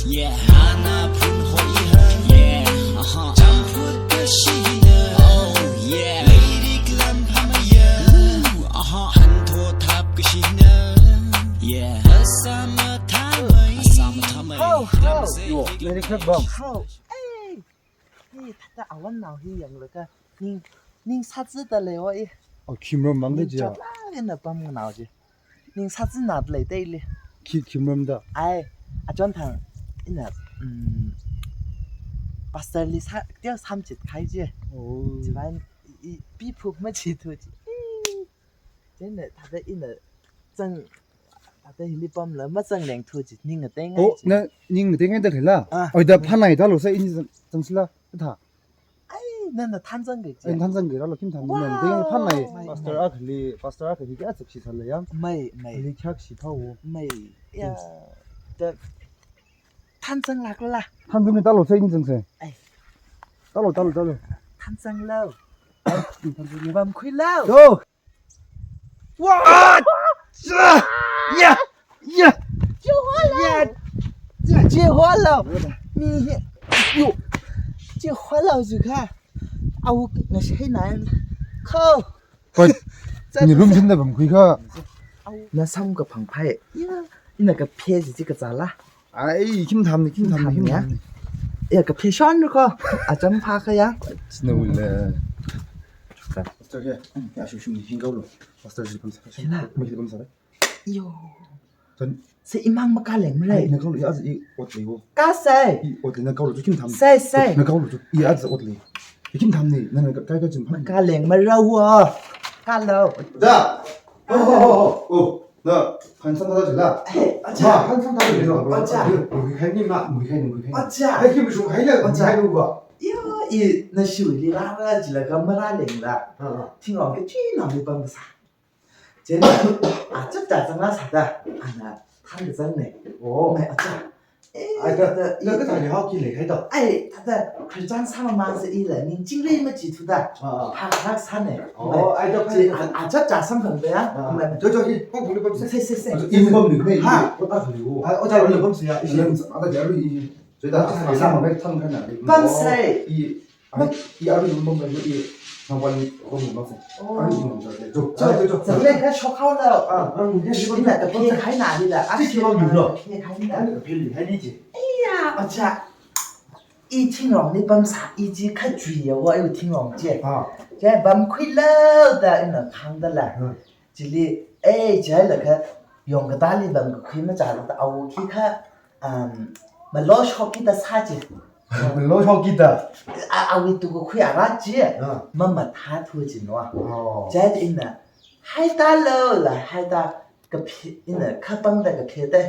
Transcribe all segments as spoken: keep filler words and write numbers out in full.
Yeah, hana phun hoi ha. Yeah, aha. Champut kashina. Oh, yeah. Lady glam hamaya. Ooh, aha. Hanto thap kashina. Yeah. Asama thamai. Asama thamai. How, how? Yo, very good, bang. How? Hey. Hey, thāda awan nao hi yanglaga ning, ning sāzada lei o i. Oh, khimram mang de jia. Ning chotla ina pam nganao ji. Ning sāzanada lei de ili. Khi, khimram da. Ai, achon thang ina, mm, pastor li sā, teo samchit khai ji. Oh. Chivan i, i, pi phu ma chi thu ji. Chieina thāda ina zang, thāda hili pamla mazangleng thu ji, ning ngateingai. Oh, ji. Na, ning ngateingai da khala? Ah. Oi, da phanai da lo sa ini zang, zang sila, tha. Ai, nana thanzang ge ji. Ai, thanzang ge, ralo khim than, wow. Nana thanzang phanai. Mai, pastor mai. Akhali, pastor akhali kya chak shi sala yang. Mai, mai. Ali kyak shi pha wo. Mai. Ya. Yes. Da thanzang lak la. Thanzang ge da lo sa ini zang sa. Ai. Da lo, da lo, da lo. Thanzang lo. Thanzang lo. Bam khui lo. Yo. Wow! Ya! Ya! Chi holo! Ya! Ya! Chi holo! Mi hi. Yo! Chi holo jikha. Au, na shai na. Kho. Koi. Ni lum shinda bam khui kha. Au. Na sam kaphang phai. Ya. Ina kaphe ji chi kazala. Ai, khim tham ni, khim tham ni, khim tham ni. Ya, kaphe shon ko. Acham pha kha ya. Sina ule. Pastor ya. Ya, shu shu ni hingau lo. Pastor ji pamsa. Sina. Mai pamsa. Yo. Tan. Se imang makaleng mare. Ai, na kau lo, ya, i ot lei wo. Ka sai. I ot lei, na kau lo, ju khim tham. Sai, sai. Na kau lo, ju. I at ot lei. I khim tham ni, na na kai kai jin phan. Makaleng mare wo. Ka lo. Da. Oh, oh, oh, oh. Oh. Na, handsome thāda jila. Hey, acha. Ma, handsome thāda jila. Acha. Yo, mui khai ni ma, mui khai ni, mui khai ni. Acha. Hai ki mui shung khai le, mui khai ni wa. Yo, i na shu li la ra jila ka mara leng la. Ah, ah. Thingrong kachina mi pam sa. Jen, acha ta zang la sa da. Ana, than da zang ne. Oh. Mai acha. Eh, ai, da, da, da, da, da, da, hao ki lei khai da. Ai, da, da, Christian sama ma se i la, ning chingri ma chi thu da. Ah, ah. Pha rak sa ne. Oh, ai, da, chi, ai, a, a, cha, cha sam phang da ya. Ah, ah. Mai. Jo, jo, hi, kong kong li bam se. Se, se, se. Ajo, i bam li ne, ha. I, o, ta li wo. Ai, o, ta li bam se ya, i, lam sa, a, da, ja, i, jo, da, sa, sa, sa, ma, mai, thang, kan, na, i, bam se. I, Ai, i arui bam bam i, nang pali bam bam se. Oh. Arui bam bam se. Jo, jo, jo, jo. Zang le ka shok hao lo. Ah, ah, ya, ya, ina ya, ta ya, phe khai na li la. Chi chi bam lo. Phe khai na. Ai, phe li, hai ni chi. Iya, acha. I thingrong ni pam sa, i chi kha chui ya wa, i thingrong chi. Ah. Chi bam khui lo da ina khang da la. Hmm. Chili, eh, chai la kha, yong katā li bam kakhui machā la ta, awo khi kha, um, malo shok ki ta sa chi. Malo shok ki ta. A, awi tu kakhui ara chi. Ah. Mama tha thu chi no. Oh. Chai ina, hai ta lo la, hai ta, kaphe, ina, kapang da kaphe te.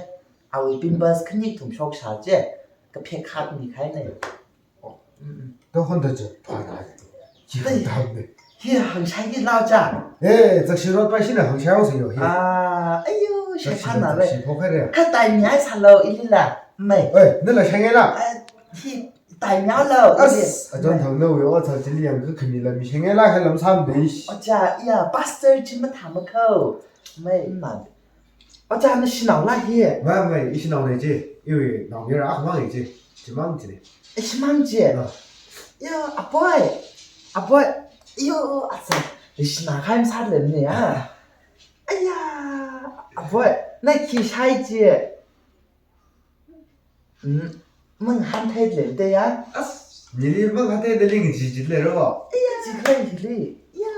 Awi pimples khani thum shok sha chi. Kaphe khak mi khai ne. Oh. Mm, mm. To hon da je, pha na. Chi hon da ne. Hi hangshai ki lau cha. Eh, zakshi rot pai shi na hangshai hong se yo hi. Ah, ayo, shai zakshi pha na rot, le. Zakshi pho khai re. Kha tai mi ai sa lo ili la. Mai. Eh, ni la shai ngai la. Ah, hi tai mi ai lo. As, ili. Ajon thang no yo, o cha chili yang ka khami la mi shai ngai la, hai lam sam de ish. Ocha, iya, pastor chi ma tha ma khau. Mai. Ma. Ocha, na shanao la hi. Mai, mai, i shanao ne chi. Iwui naomayara akhamang ne chi. Chimang chi ne. I shimang chi. Ah. Ya, apoi. Apoi. Yo, asa. I shina khai masā le ne ya. Aya, apoi. Na khi shai chi. Mm, mang han thai le de ya. As, nili mang han thai de ling ji ji le ro. Iya, ji le ji le. Ya.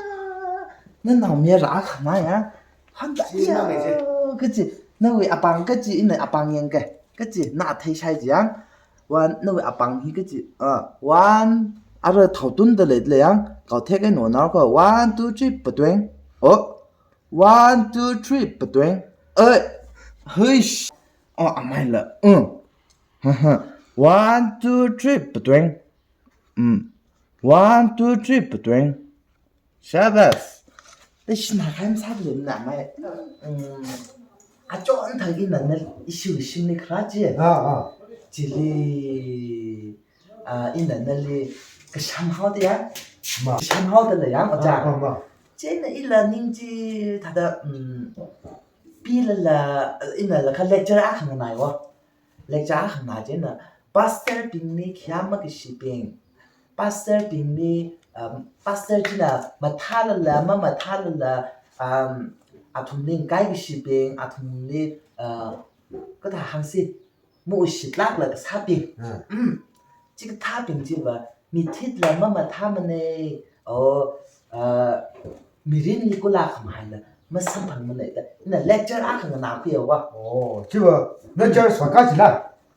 Na naomayara khamang ya. Han ta iya. Chi mang ne chi. Kachi, nawui apāng kachi, ina apāng yang ke. Kachi, na thai shai ji yang. One, nawui apāng hi kachi. Ah, one, ara thao tun da le le yang. Kau thek ai no na ko. One, two, three, patueng. Oh. One, two, three, patueng. Eh, huish. Oh, amai la. Mm. Ha, ha. One, two, three, patueng. Mm. One, two, three, patueng. Shabas. Te shina khai masā le na mai. Mm. Achon thang ina na issue shim ni kra chi. Ah, ah. Chili. Ah, ina nali kasham hao da ya. Ma. Kasham hao da la yang, ocha. Ah, ma, ma. Chieina ila ning chi thāda, mm, pi la la, ina la kha lecture akha nganai wo. lecture hāngna chieina, pastor bingli khayā makashibing, pastor bingli, um, pastor china mathālala, mamathālala, um, athumli ngaikashibing, athumli, uh, kathā hāngsi, maushit lākla kasābing. Ah. Mm. Chikathābing chiva, mithitla mamathāmana, o, ah, mirinli kula khamahai la masamphangmana da. Ina lecture akha nganākhuiya va. Oh, chiva, na church vāka chila?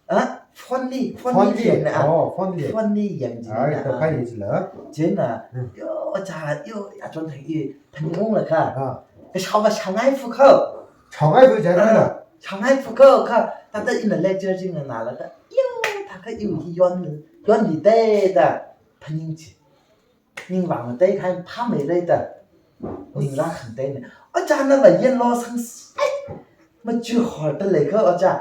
Ah, phone li, phone li Phone li? Yangna, ah. Oh, phone li. Phone li yang china, Ai, ah. Takai chila. Chieina, Hmm. yo, cha, yo, ya chon thang i, phaningungla kha. Ah. Kashao va shangai phu kho. Shangai phu chai Ah, na? shangai phu kho kha. Thāda ina lecture chi nganālaga, yo, thākha iwui hi yon, yonlida da. Phaning chi. Ningvāng ngatei khai phāmeira da. Ningrā khangateina. Ojā nava yellow sang sai. Machu hor da lei kho ojā.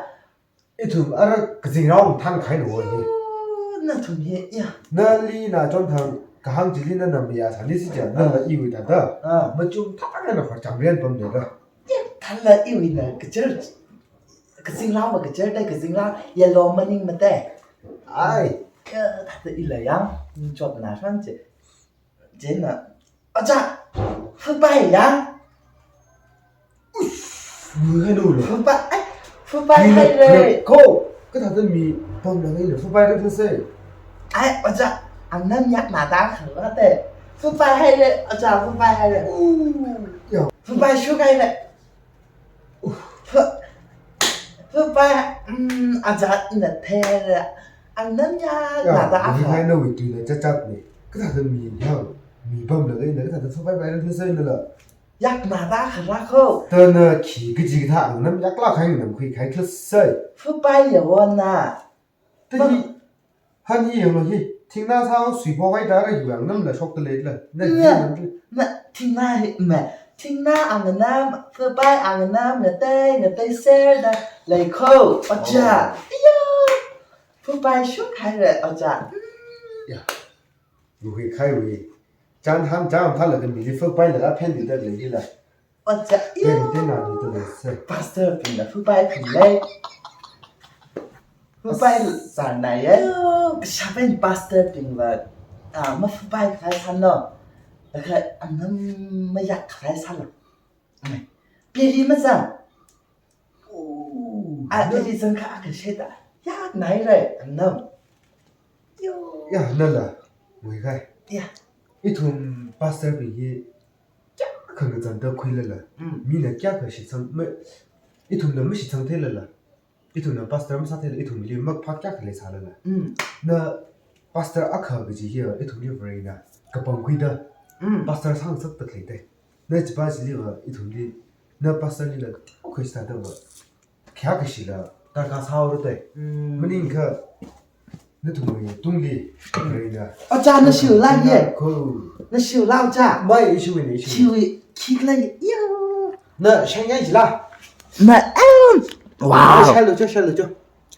Ithum ara kazingrao thankahai no hi. Yo, nathum hi, ya. Nali na chon thang kahāng chili nana mayāsāli si cha, Ah. nana iwui thāda. Ah. Machum thang na khor changrian pamda. Ya, thāla iwui na kachar. Kazingrao va kachar da, kazingrao yellow maningmada. Ai. Ka thāda ila yang, chotna san chi. Chieina, ojā, fupai ya. Ush, fupai no lo. Fupai, ai, fupai Ni na haira. Ko, kathāda mi pamla ngai lo, fupai ra thusai. Ai, ojā, angnam yakna da kharā te. Fupai haira, ojā, fupai haira. Uh, ya. Fupai shukahaira. Fu-, fupai, mm, ojā ina theira. Angnam ya, Ya, nada mi akha. Hai nawui tuina chachat ne. Kathāda mi yang, mi pamla ngai na, kathāda fupai pai ra thusai na la. Yak nada kharā kho. Tana khi kaji kathā angnam yaklāk hai nganamkhui kahai thusai. Fupai ya wona. Tahi, Ma- han hi yanglo hi, thingna sāo suiphok haida ra hiwui angnamla shokta leila. Na Na, hi nganam tu. na, thingna hi, ma, thingna angnam, fupai angnam, ngatei, ngatei serda lei kho, ojā. Oh. Iya, fupai shukhaira, ojā. Mm. Ya. Luhi khai wi. Chan han cham thālaga mili fupai la phen di da leila. Ojā, Teng, iyo. teng na di tu le se. Pastor bingna fupai phunlei. Fupai As- sānai ya. Iyo, kashapen pastor bingva, ah, mafupai khalei sālo. Laga angnam mayak khalei sālo. Mai. Pili mazang. Oh, Ah, na- pili zangkha akha sheda. Ya, nai rai, angnam. Iyo. Ya, nala. Wui khai. Ya. Ithum pastor bing hi kayākha ngazanda khuilala. Mm. Mina kayākha shitsang, ma, ithumna mashitsang theilala. Ithumna pastor masā theilala, ithumli makphā kayākha leisālala. Mm. Na pastor akha kaji hi, ithumli Varena kapangkhuida. Mm. Pastor sāngasakta leida. Na chipa chiliva, ithumli, na pastor lila, khuisāda va. Kayākha shila, darkar sāhaora da. Mm. Maningakha, nathumwui tungli, Varena. Ojā, nashiula ye. Ko. Nashiula ojā. Mai issue ne issue. Shiwi, khikhala ye. Iyo. Na, shangai jila. Na, em. Wow. Shalo cho, shalo cho.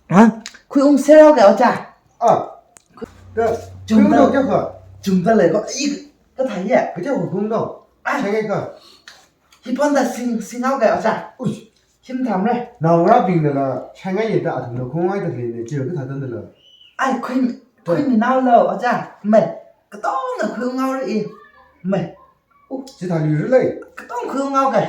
Ha? Khuiung serao ke ojā. Ah. Da, Chungda. Khuiung no kya kha? Chungda lei ko. I, kathā ye. Kaja hu khuiung no. Ah. Shangai kha. Hiphonda sing, singao ke ojā. Ui. Him tham re. Naongarābingna la, shangai ye da athumna khuingai da leina, chiya kathāda na la. Ai, khui, Khui. Khuiminao lo, ojā. Mai, katongna khuingaora i. Mai. Uh, chithāli rilei. Katong khuingao kai.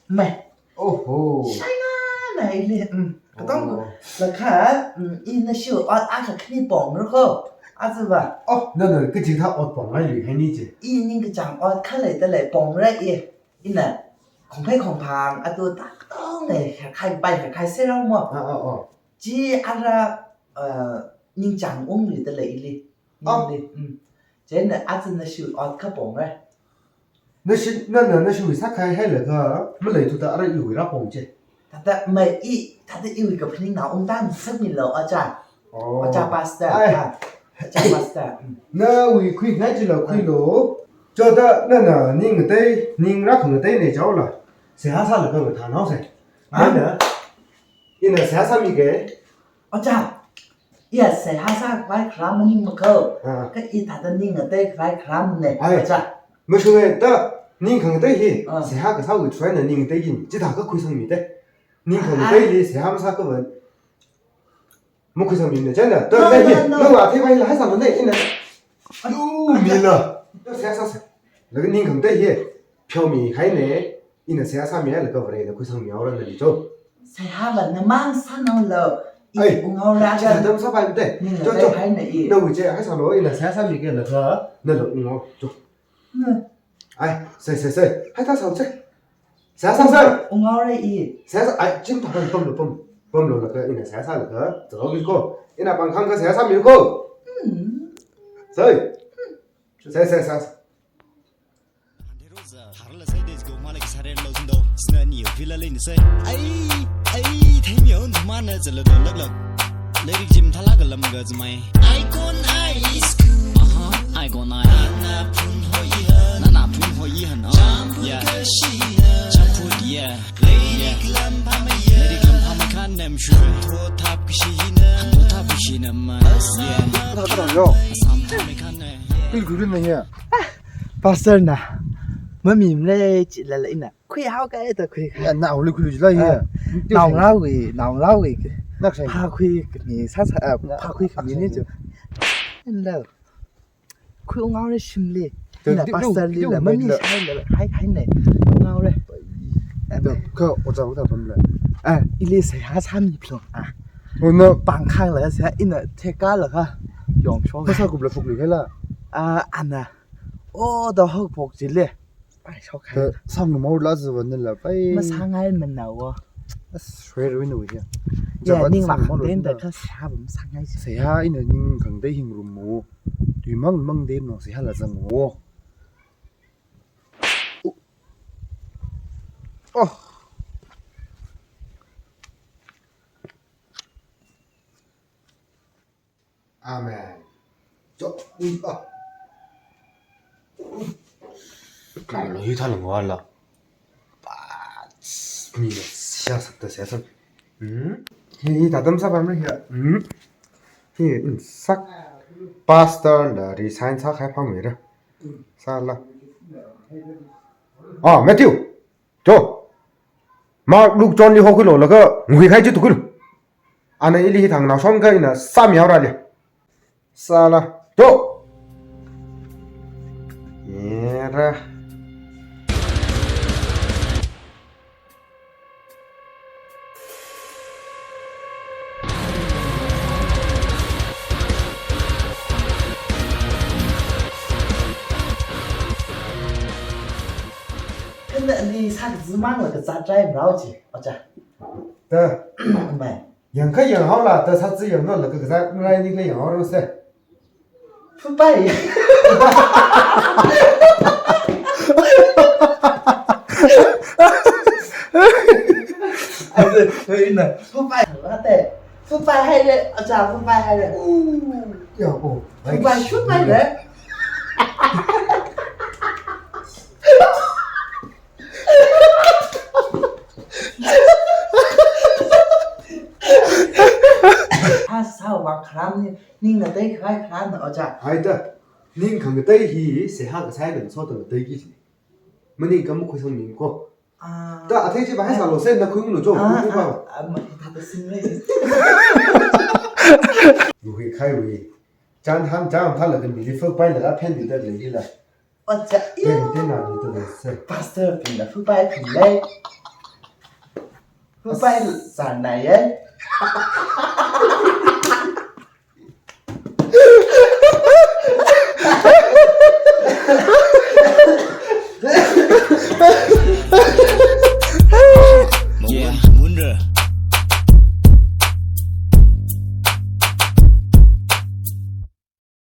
Mai. Oho. Shangai na ili. Mm. Katong Oh. lakha, mm, i nashiwui ot akha khani pongra kho. Aziva. Oh, nana kaji kathā ot pongngailui haini chi. I ningkachāng ot khalei da lei pongra i. Ina. Khongphei khongphang, atu tak tong ne, kharkhai pai, kharkhai serao mo. Ah, ah, ah. Chi ara, uh, ningchāng unglui da lei ili. Ah. Ili, mm. Chieina aja nashiwui ot kha pongra. Nashi, nana nashiwui sākahai hailaga, maleithuda ara iwui rāpong che. Thāda mai i, thāda iwui kaphaning na ungtan sakmilo ojā. Oh. Ojā pastor, Ai. ah, ojā pastor, mm. Nawui khuingai chila khuilo. Choda nana ning ngatei, ning rākhangatei ne chaola. Seihā sālaga ngathānao sai. Ah. Nana, ina seihā sāmi ke. Ojā, iya seihā sākhavai kharā maningma kho. Ah. Kha i thāda ning ngatei khavai kharā mane. Ai. Ojā. Mashunge da, ning khangatei hi. Ah. Seihā kasāwui tharan na ning ngatei yin. Chithākha khuisangmi te. Ning khangateili seihā masākhavai. Makhuisangmimana china. To, no, no, no. Nang athei bai la haisang ne ina. Alu, mila. To, seihā sāsa. Laga ning khangatei hi. Pheomi haine. Ina seihā sāmiya laga Varena khuisangmihaora nali cho. Seihāva namang sānalo. Ai, unghaora chithāda masāpaimate. Nina cho, cho. Haina i. Nawui chi haisanglo, ina seihā sāmike laga nalo unghao cho. Hmm. Ai, sai, sai, sai. Haithā sāsa. Seihā sāsa. Unghaora i. Seihā sā, ai, chim thākhan pamlo, pam. Pamlo laga ina seihā sālaga, zalo ko. Ina pāng khangakha seihā sāmi ko. Hmm. Sai. Sai, sai, sai. Ai, ai, thei mi on mana zalo do lak lak. Lairik chim thālak lam ga zmai. Icon Eye. Aha, Icon Eye. Nana phun hoi han. Nana phun hoi han, oh. Yeah. Champut, yeah. Yeah. Lairik lam phāmei khan nem shu. Tho thap kashi hina. Tho thap kashi nam. Yeah. Thā thā yo. Assam phāmei khan ne. Kul guru na ya. Pastor na. Mami mle chi la la ina. Khuihao kai ta khui. Ya, nao le khuilu jila hi. Ah. Nao ngao wi, nao ngao wi. Nak sai. Phākhui ni sāsa, ah, phākhui ni ni chu. Hello. Khui unghaora shimli. Ina pastor li la, mami sai la, hai, hai ne. Unghaora. To, kha ojā ojā pamla. Ah, ili seihā sāmi phlong. Ah. Ona pāng khang laga seihā ina theka laga. Yong shong. Pastor kupla phukli khala. Ah, ana. O, da hok phok chili. Ai, shok hai. Te, sang mo la zu van la pai. Masāngai mana wo. As, shwe ru nu ya. Ya, ning mak den da ka seihā bam sāngai. Seihā ina ning khangatei hing rum mo. Tui mang mang den no seihā la zang mo. Oh. Amen. Jo, ui, ah. Kalo hi thalang wala. Pats, mi la seihā sāda seihā sā. Hmm? Hi, hi, tatam sāpamra hi. Hmm? Hi, hmm, sak. Pastor la resign sākhai phāmeira. Sāla. Ah, Matthew. Jo. Mark, Luke, John li hokhuilo laga ngui khai chi tukhuilo. Ana ili hi thang nao shongkha ina sāmihaora le. Sāla. Jo. Yera. Kanda ali sākazimang laga zat rai rao chi, ojā. Da. Mai. Yangkha yanghaola, da sāzi yangno laga kazat rai ni kala yanghaorose. Phupai. Aze, ina. Phupai, ate. Phupai haile, ojā phupai haile. Ya, oh. Phupai, phupai le. Ha, sāwui vang kharam ni, ning ngatei khavai kharam na ojā. Haida, ning khangatei hi seihā kasā eina soda ngatei ki. Maningkha makhuisangmi ko. Ah. Da athei chi ba hai sālose, na khuiunglu jo, ah, khuiung ba. Ah, ah, ma, ta ta sim le. Lu hui khai hui. Chan ham cham thala kan mi li fuk pai la, phen di da le la. Ojā, ten, ten na di da le se. Pastor pin la fuk pai pin le. Fuk pai sānai ye.